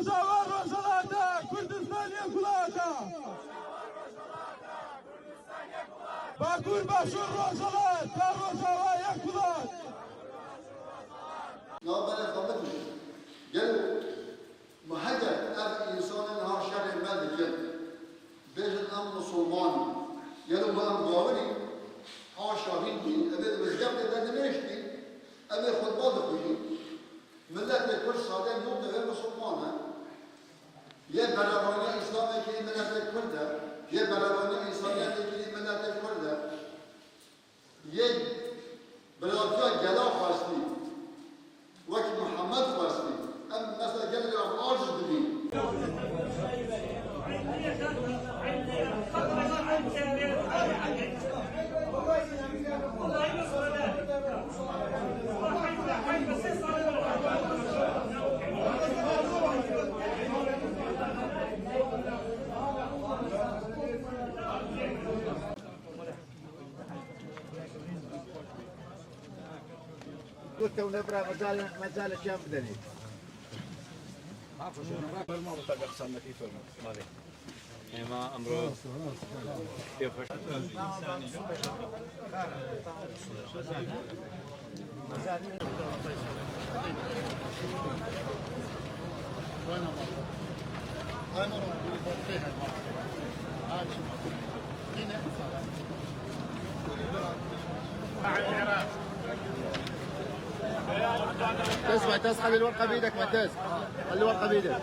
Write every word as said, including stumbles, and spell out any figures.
Rojava Rojhilata, Kurdistan yek welat e. Bakur Başûr Rojhilat, ta Rojava yek welat. Navberê xwe bidin. Gel, ma heger ev însanên ha şerê me dikin, bêjin em misilman in. Gelo ma em gawir in, haşa Hindî, ev ê di mizgeftê de nimêjtî, ev ê xutba dixwînî. Miletê Kurd sade nû divê misilman e. Yê berevaniya Îslamê kirî miletê Kurd e. Yê berevaniya însaniyetê kirî miletê Kurd e. Yê biratiya gela xwestî. Wek Mihemed xwestî. Em mesela gelê em aciz dibîn. Gotewne bira mecalê, mecalê kêm bidenê. Êma emro pêxweş. معتز، معتز، خلي الورقة بإيدك، معتز. خلي الورقة بإيدك.